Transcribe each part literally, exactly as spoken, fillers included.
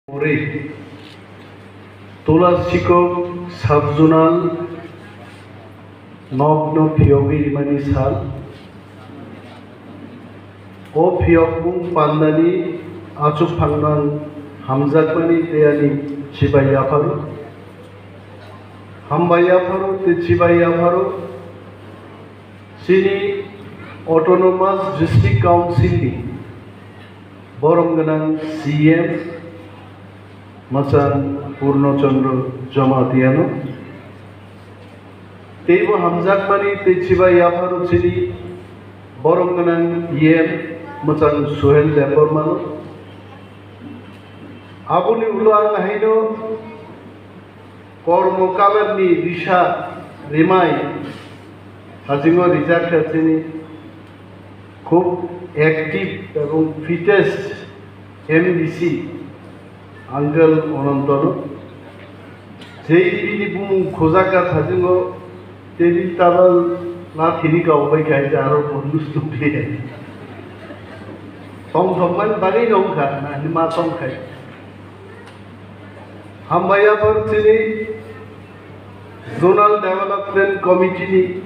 Muri, Tula Sikok Sub Zonal nokno phiyogwi rimani sal. O phiyokmung pandani achuk phangnang hamjakmani tei ani chibai yapharo. Hambai yapharo tei chibai yapharo. Chini Autonomous District Council ni borom gwnang C M Machang Purno Chandra Jamatia no. Teibo hamjakmani tei chibai yapharo chini borom gwnang E M Machang Suhel Debbarma no. Aboni ulo ang haino Kormo kalarni risa rimai hasingo rijak kha chini khub active ebong fittest M D C uncle Onontono. Jei bini bumung khojak kha hasingo table tabal lathini kau bai kha aro bonus tongphiya. Tongthokmani bagwi no wngkha na hinwi ma tongkhai. Hambai yaphar chini Zonal Development Committee ni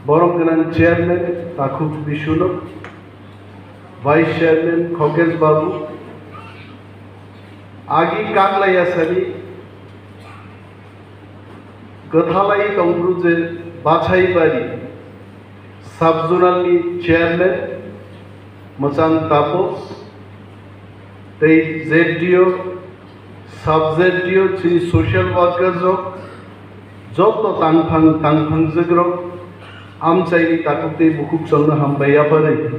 borom gwnang Chairman Takhuk Bishnu, Vice Chairman Khokesh Babu, agi Kaglai Asani, Kwthalai Tongbruje Bachaibari, Sub Zonal ni Chairman Machang Tapos tei Z D O, Sub Z D O chini social worker rok joto tangphang tangphang jwk rok amchaini takhuk tei bukhuk chwngno hambai yaphari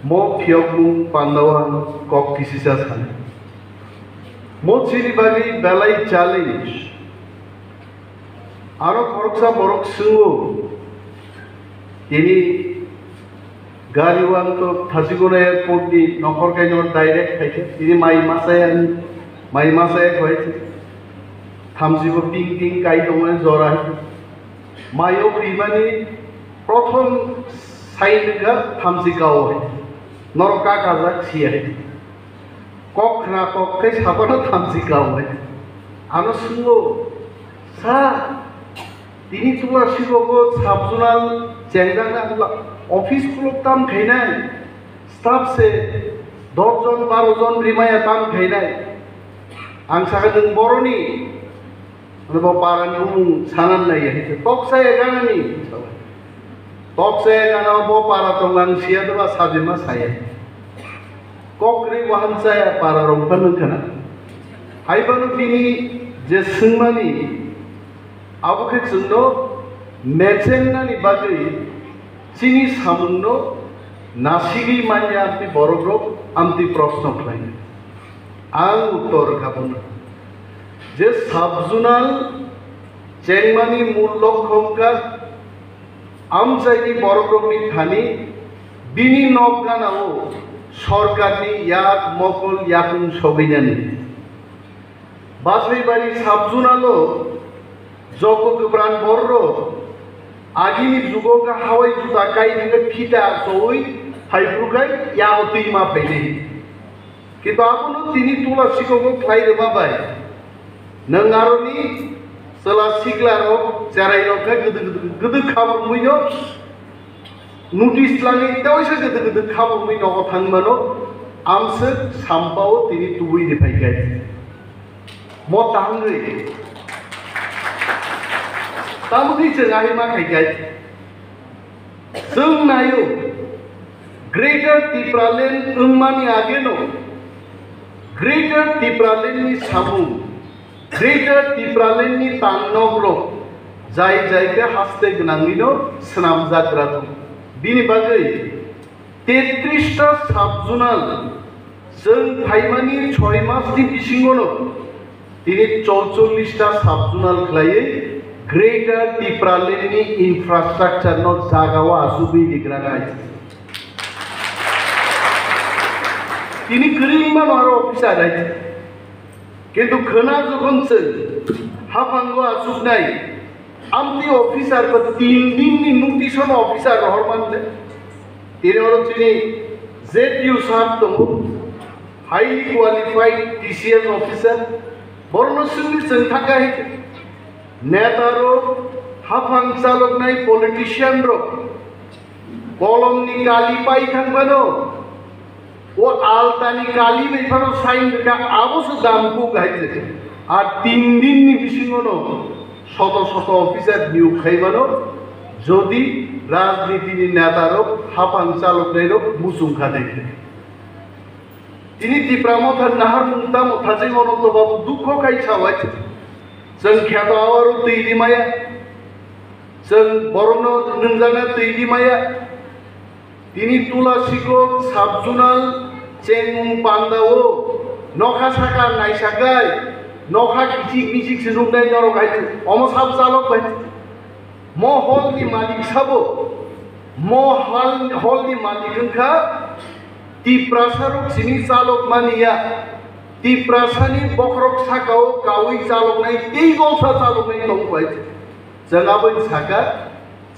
mo phiyokmung pandao ang kok kisisa sani. Mo chini bagwi belai challenge. Aro khoroksa borok swngo, tini gari wang to Thasigona airport ni nokhor kaino direct phaikha, tini mai masaya, mai masaya khwai thamsibo ping ping kai tongmani jora hai. Maio phimani prothom sign wngkha thamsi kao hai. Norok kakajak siya hai. Kok khna kok khai sabano thamsi kao hai. Ano swngo, "Sir, tini Tula Sikogo Sub Zonal chengjakna hwnla office khulok tam khainai, staff se dos jon baro jon rimaya tam khainai." Ang sakha, "Nwng boroni?" Ano bo para ni bumung sanan nai ya, "Tok saya gana ni." Tok saya gana bo para tong ang siya doba sajima saya. Kok ri wahan saya para rong phan nang khana. Hai bano bini je swngmani abo khe chwngno mechengnani bagwi chini samungno nasigwi manya amtwi borok rok amtwi proshno khlai. Ang uttor kha bono je sub zonal chengmani mul lokho wngkha amchaini borokrokni thani bini nok ganao sorkarni yak mokol yakung sogwinani. Basaibari sub zonalo jogo kwbran borrok agini jugo kha hawai juta kai hwnwi phita achowi phaiphuru khai yago twi ma phainai. Kintu abono tini Tula Sikogo khlai rwma bai nwng aroni chwla sikla rok cherai rok khe gwdwk gwdwk gwdwk khabangwi no notice langwi tewaisa gwdwk gwdwk khabangwi nogo thangmano amswk sampao tini tubui riphaikhe. Mo tangwi. Tamoni chwng ahima khaikhai. Chwng naio, Greater Tipraland wngmani ageno, Greater Tipraland ni samung, Greater Tipraland ni tangnokrok, jai jai khe haste gwnangwino swnamjak rwthung. Bini bagwi Tetris ta sub zonal, chwng phaimani choi mas ni bisingono tini chorchollis ta sub zonal khlaiwi Greater Tipraland ni infrastructure no jagao achugwi rigra nai. Tini kwrwngma no aro officer hai. Kintu khwna jokhon chwng haphango achuknai, amtwi officer ba tin din ni notice no officer rohor mande. Tini oro chini Z D O sahab tongo, Highly qualified T C S officer, borokno swngwi chwng thangkha hai khe. Neta rok, haphang chaloknai politician rok, kolomni kali pai thang phano, o altani kali bai phano sign rwkha, abo se dam kuk hai khe. Ar tin dinni bisingono soto soto officer niyok khai mano, jodi rajnitini neta rok, haphang chaloknai rok muchung kha de khe. Tini Tipra Motha naharmung tamo thajwi Ananto Babu dukho khai sawai. Chwng kheto awaro twi rimaya. Chwng borokno nwngjana twi rimaya. Tini Tulasikok sub-zonal chengmung pandao nokha saka naisakai, nokha kichik michik se nuknai norok hai omo sab chalok bai. Mo hall ni malik sabo, mo hal-, hall ni malik wngkha Tiprasa rok sini chalok mani ya. Tiprasa ni bokhorok sakao kaui chaloknai tei golsa chaloknai tongo bai. Chwng aboni saka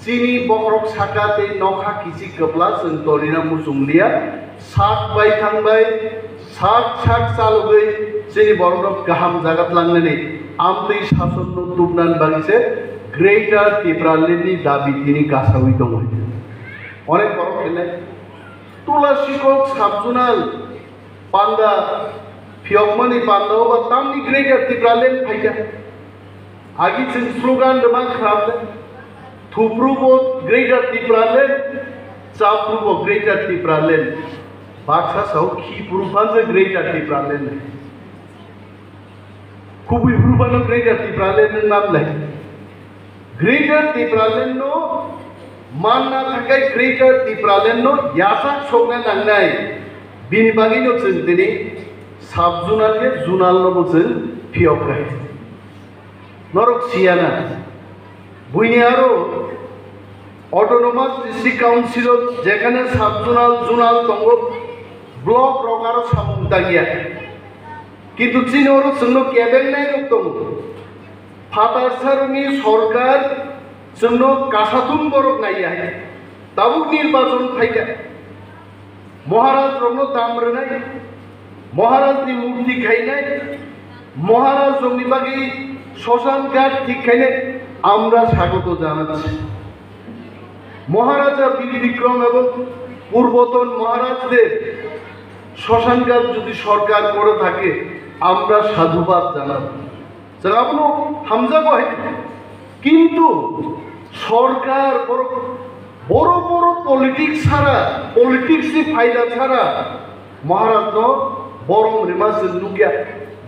chini bokhorok saka tei nokha kichik kwpla chwng torina muchung liya. Sak bai thang bai sak sak chalogwi chini borok rok kaham jaga tlangnani amtwi sason no tubnani bagwi se Greater Tipraland ni dabi tini kasawi tongo. Onek borok khenai Tulasikok sub-zonal panda phiyokmani panda o ba tamni Greater Tipraland phaikha. Agi chwng slogan rwma khram le. Thupru bo Greater Tipraland, chapru bo Greater Tipraland. Baksa sao khipru phansa Greater Tipraland. Kubui phuru phano Greater Tipraland wng nam lai. Greater Tipraland no manna thangkai Greater Tipraland no yachak sokna nangnai. Bini bagwi no chwng tini sub-zonal khe zonal no bo chwng phiyok rai. Norok siyana. Buini aro Autonomous District Council o jekhane sub-zonal, zonal tongo, block rok aro samung tangya. Kintu chini oro chwngno kebengnai rok tongo. Phatar sarokni sorkar chwngno kasathum borok naiya hai. Tabuk nirbachon phaikha. Maharaj rokno dam rwnai, Maharaj ni murti khainai, Maharaj rokni bagwi Shoshan Ghat thik khainai, amra sagoto janachchi. Maharaja Bir Bikram ebong Purboton Maharaj Dev Shoshan Ghat jodi sorkar kore thake, amra sadhubad janab. Chwng abono hamjago hai. Kintu sorkar boro, boro boro politics sara, politics ni phaida sara Maharaj no borom rima chwng nukya.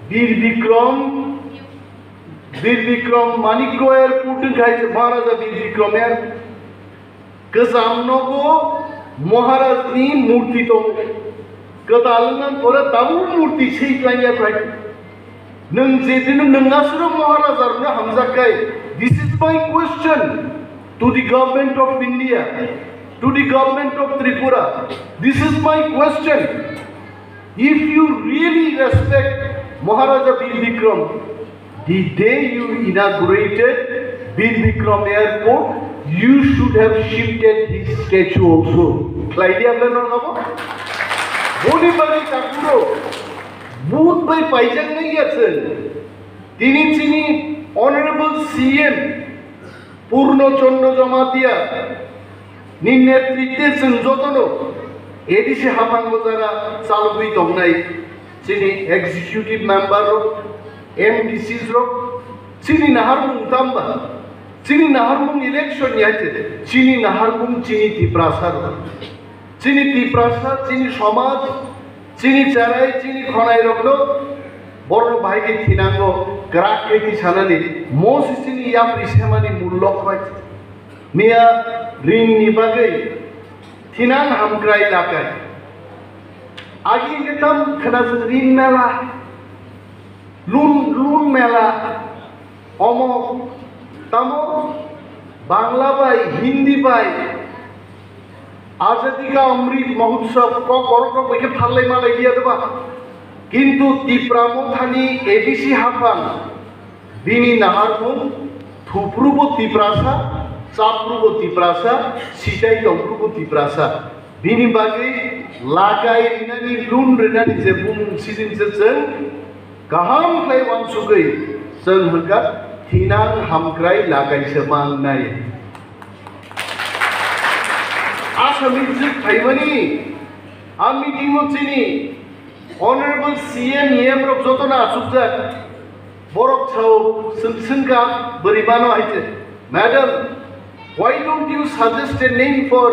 Bir Bikram, Bir Bikram Manik Roy Airport wngkha hai Maharaja Bir Bikram Airport. Kwcham nogo Maharaj ni murti tongo. Kwtal wngmani pore tabuk murti sei klaiya phai. Nwng je dino nwng aswrwng Maharaja rokno hamjak khai. This is my question to the government of India, to the government of Tripura. This is my question. If you really respect Maharaja Bir Bikram, the day you inaugurated Bir Bikram Airport, you should have shifted his statue also. Khlaidi ang no nabo? Boni bagwi takuro, but bai paijak nai ya chwng. Tini chini Honorable C M Purno Chandra Jamatia ni netritwe chwng jotono A D C haphango jara chalogwi tongnai chini executive member rok, M D Cs rok, chini naharmung tamba, chini naharmung election ni haite, chini naharmung chini Tiprasa rok. Chini Tiprasa, chini somaj, chini cherai, chini khonai rokno borok bahai khe thinango, kwrak khe tisanani, mosi chini yapri semani mul lok bai. Miya ring ni bagwi thinang hamkrai lakai. Agi hwnkhe tam khwna chwng ring mela, lun, lun mela, omo tamo Bangla bai, Hindi bai, Azadi Ka Amrit Mahotsav kok borok rok bai khe pharlai malai liya de ba. Kintu Tipra Mothani A D C haphang bini naharmung, thupru bo Tiprasa, chapru bo Tiprasa, sitai tongpru bo Tiprasa. Bini bagwi lakai rinani, loan rinani je bumung sijin se chwng kaham khlai uansugwi chwng hwnkha thinang hamkrai lakai se mangnai. Asami jwk phaimani a meeting o chini Honorable C M, E M rok jotono achukjak. Borok sao swng-, swngkha bwrwi mano hai se, "Madam, why don't you suggest a name for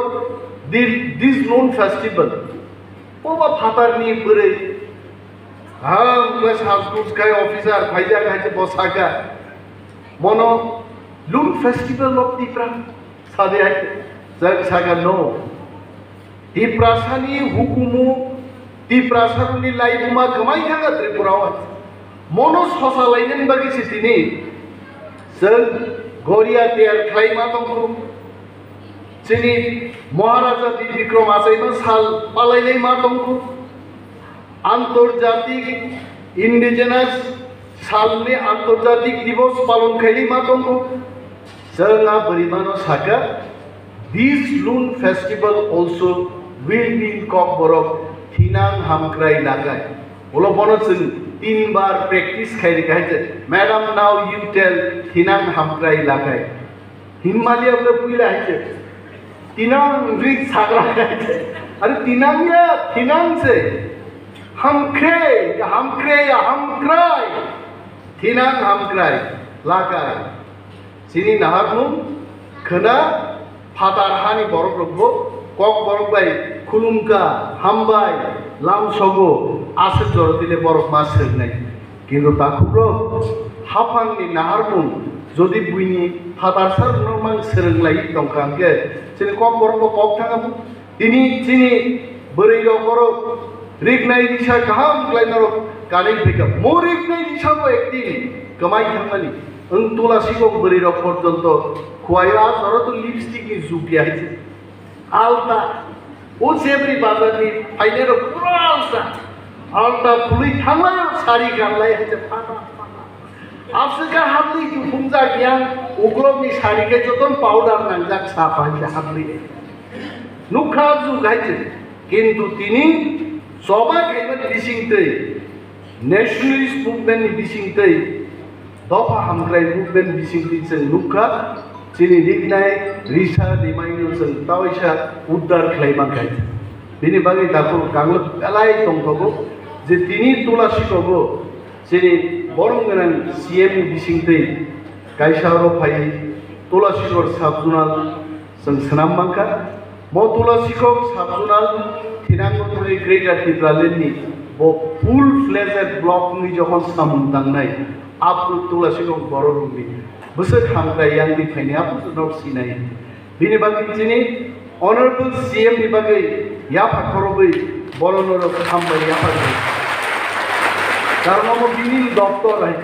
the, this Lun festival?" Boba phatarni bwrwi, ham khe sajbuj khai officer phaijak hai se bo sakha, "Mono Lun festival of Tipra?" Sadi hai se, jak sakha, "No." Tiprasani hukumu, Tiprasarokni laibuma kwmai thangkha Tripura o. Mono sosa lainani bagwi se tini chwng goria tiyar khlai ma tongkhu. Chini Maharaja Bir Bikram achaima sal palailai ma tongkhu. Antarjatik Indigenous Salni Antarjatik Divos palon khailai ma tongo. Chwng a bwrwi mano sakha, "This Lun festival also will be in Kokborok thinang hamkrai lakai." Ulo bono chwng tin bar practice khai rikha hai se, "Madam, now you tell thinang hamkrai lakai." Himalia bole puila hai se. Tinang ri sagra hai se. Are tinang ya, tinang se. Hamkre, ya hamkre, ya hamkrai. Tinang hamkrai. Lakai. Chini naharmung khwna phatar hani borok rokbo kok borok bai khulumkha, hambai, lamsogo, aswk jora tile borok ma swngnai. Kintu takhukrok, haphangni naharmung jodi buini phatarsa rwno mang swrwng lai tongkha hwnkhe, chini kok borokbo kok thang abo. Tini chini bwrwi rok oro riknai risa kaham khlai norok kanwi phaikha. Mo riknai risa bo ekdin kwmai thangmani. Wng Tulasikok bwrwi rok porjonto khuaio, a jora to lipstick ni jug ya hai se. Alta. O Chebri bazar ni phainai rok pura alta. Alta phului thanglai o sari ganlai hai se phata phata. Aswk khe habli kuphungjak yang uklok ni sari khe joton powder nangjak sa phai se habli. Nukha jug hai se. Kintu tini choba khaimani bising twi, nationalist movement ni bising twi, dopha hamkrai movement bising twi chwng nukha, chini riknai risa rimaino chwng tawaisa uddar khlai mankha. Bini bagwi dakhuk kanglwk belai tongthogo je tini Tulasikogo chini borom gwnang C M ni bising twi kaisa oro phai Tulasikok sub zonal chwng swnam mankha. Mo Tulasikok sub zonal thinango thangwi Greater Tipraland ni bo full fledged block wngwi jokhon samung tangnai, aphuru Tulasikok borok rokni bwswk hamkrai yang di phaini aphuru norok sinai. Bini bagwi chini Honorable C M ni bagwi yapha khorogwi borok norok hambai yapha rwdi. Karon omo bini doctor hai.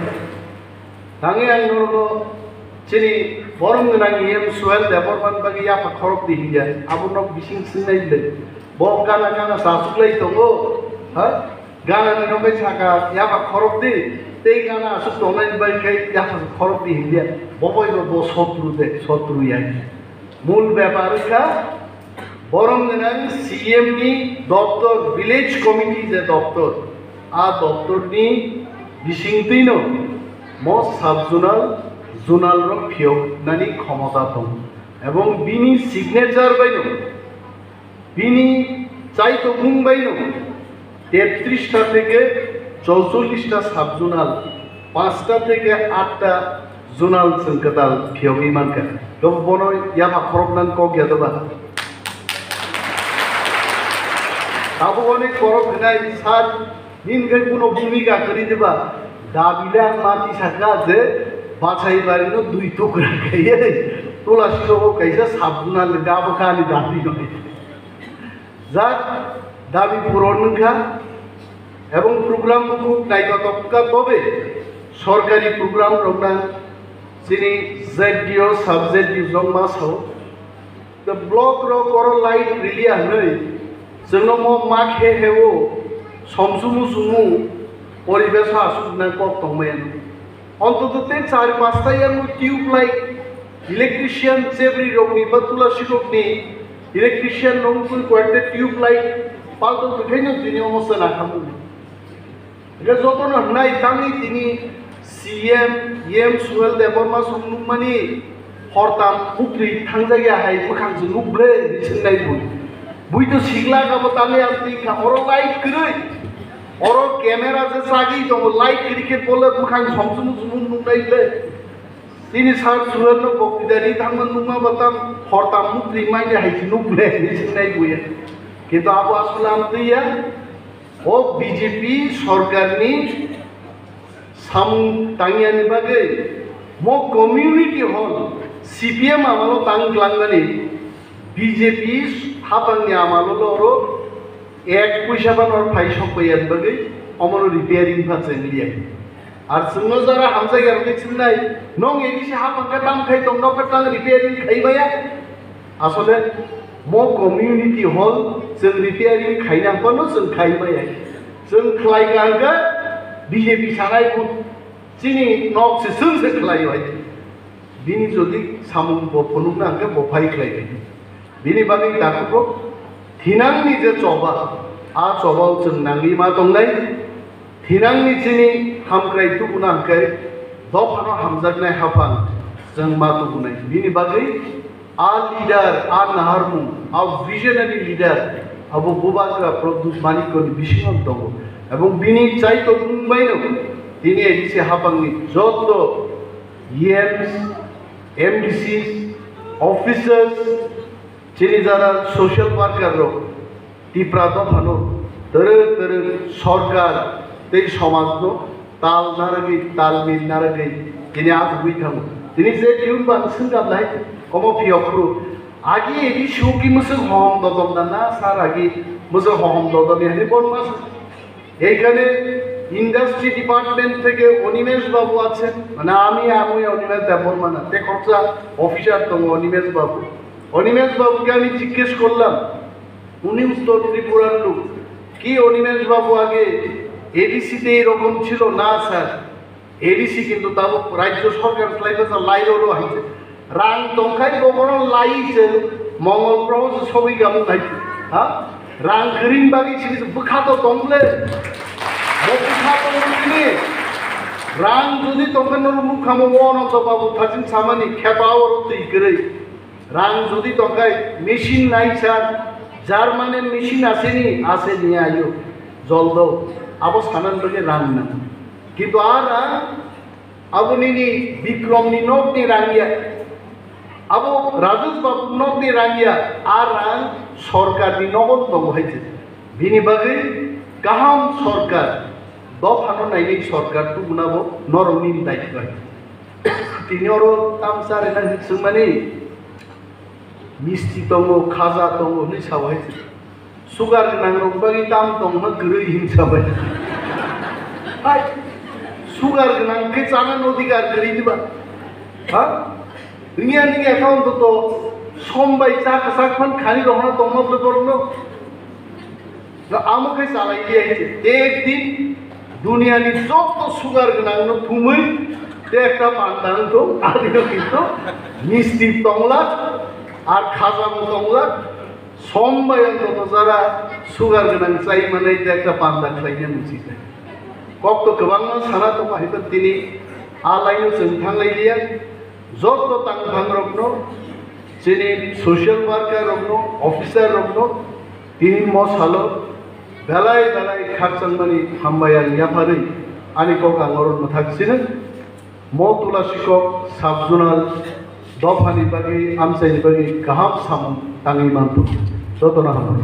Tangwi ang norokno chini borom gwnang E M Suhel Debbarman bagwi yapha khorok di hiya, abo nok bising singnai le. Bo gana gana sa suklai tongo, ha? Gana ni nokhe saka yapha khorok di, tei gana asuk tongnai bai khai yapha khorok di hiya. Bo bai bo sotru de, sotru ya. Mul bepar wngkha, borom gwnang C M ni doptor, village committee je doptor, a doptor ni bisingtwino mo sub zonal, zonal rok phiyok nani khomota tongo. Ebong bini signature baino, bini chaitokmung baino, তেত্রিশটা থেকে চৌচল্লিশটা sub zonal, পাঁচটা থেকে আটটা zonal chwng kwtal phiyogwi mankha. Tei bono yapha khorok nang kok ya doba. Tabuk onek borok hinai sir, nini khai kuno bhumika kwrwi diba? Dabi le ang mati sakha je Basaibari no dui tukra khaiye Tulasikogo kaisa sub zonal le dabo khani dabi noi. Jak dabi puron wngkha, ebong program bukhuk naithotok wngkha, tobe sorkari program rokna chini Z D O, sub Z D O jokma sao. The block rok oro light riliya hwnwi chwngno mo ma khe heo somsumu sumu poribesh aswk nang kok tongmaya. Ontoto tei char pasta yango tube light, electrician, chebri rokni ba Tulasirokni Electrician nung twi koyekta tube light palto twi khaino tini omo chwla khamung. Hingke jotono hwnai tangwi tini C M, E M Suhel Debbarma song nukmani hortam putri thangjak ya hai bwkhang se nuk ble hinwi swngnai bui. Bui to sikla kabo tangwi ang twi kha oro light kwrwi. Oro camera je chagwi tongo light kwrwi khe bole bwkhang somsum sum nuknai ble. Tini sar Suhel no bokti dari thangma nukma batam hortam putri maini hai se nuk ble hinwi swngnai bui. Kintu abo asole ang twi ya. O B J P sorkarni samung tangyani bagwi mo community hall C P M amalo tang glangmani B J P hapangni amalo oro ek puisa phano phai sokpaiyan bagwi omono repairing pha chenglia. Ar chwngno jara hamjak ya rwgwi chwngnai, nong A D C hapang khe tam khai tong, nokha tang repairing khai maya. Asole mo community hall chwng repairing khaina phano chwng khai maya. Chwng khlai ka hwnkhe B J P sanai phun chini nok se chwng se khlai bai. Bini jodi samung bo phunukna hwnkhe bo phai khlai bai. Bini bagwi takhuk rok thinangni je choba, a choba o chwng nangwi ma tongnai. Thinangni chini hamkrai tubuna hwnkhe dophano hamjaknai haphang chwng ma tubunai. Bini bagwi a leader, a naharmung, a visionary leader abo Bubagra Pradyut Manikya ni bisingo tongo. Ebong bini chaitokmung baino tini A D C haphangni joto E Ms, M D Cs, officers, chini jara social worker rok Tipra dophano twrwk twrwk sorkar tei somajno tal narwgwi, tal mil narwgwi tini achugwi thango. Tini je tune bang swngkam nai, omo phiyok phuru agi egi suki mwswk hohom dodom da na sar agi mwswk hohom dodom ya hinwi bon ma swng. এইখানে industry department থেকে অনিমেষ বাবু আছেন, মানে আমি, আমি অনিমেষ দেববর্মা না, তে খরচা অফিসার তো অনিমেষ বাবু। অনিমেষ বাবুকে আমি জিজ্ঞেস করলাম, উনি উত্তর ত্রিপুরার লোক, কি অনিমেষ বাবু আগে এডিসিতে এরকম ছিল? না স্যার, এডিসি কিন্তু তাও রাজ্য সরকার ফ্লাইট আছে, লাইরও আছে। Rang tongkhai bokorno lai se Mongol groho se sogwi gamung hai se. Ha? Rang kwrwini bagwi sini se bwkha to tong le. Bo bwkha tong le sini. Rang jodi tongkhe norok nukha mo Ananto Babu thaching samani khepa oro twi kwrwi. Rang jodi tongkhai machine nai sa Germany machine aseni aseni ayo jol do. Abo sanan bagwi rang nang. Kintu a rang Abo nini Bikromni nokni rang ya. Abo Rajesh Babu nokni rang ya. A rang sorkarni nogo tongo hai se. Bini bagwi kaham sorkar, dophano nainai sorkar tubuna bo norokni daityo hai. Tini oro tamsa rina swngmani misti tongo, khaja tongo hinwi sao hai se. Sugar gwnang rok bagwi tam tongma kwrwi hinsa bai. Hai, sugar gwnang khe chana odhikar kwrwi diba? Ha? Wngya nini account to som bai cha kwchak phan khani rohna tongma bwle borokno. Na amo khe chalai di hai se. Ek din Duniani joto sugar gwnangno thumwi te ekta panda wng thung, adino kintu misti tongla, ar khajamo tongla, som bai ang joto jara sugar gwnang chai manai te ekta panda khlaina musi khe. Kok to kwbangma sana tongo, hai tini a laino chwng thanglai liya. Joto tangphang rokno, chini social worker rokno, officer rokno, tini mo salo belai belai khakchangmani hambai ang yapharwi ani kok ang oro mwthak sino. Mo Tulasikok sub zonal dophani bagwi amchaini bagwi kaham samung tangwi manto. Jotono hambai.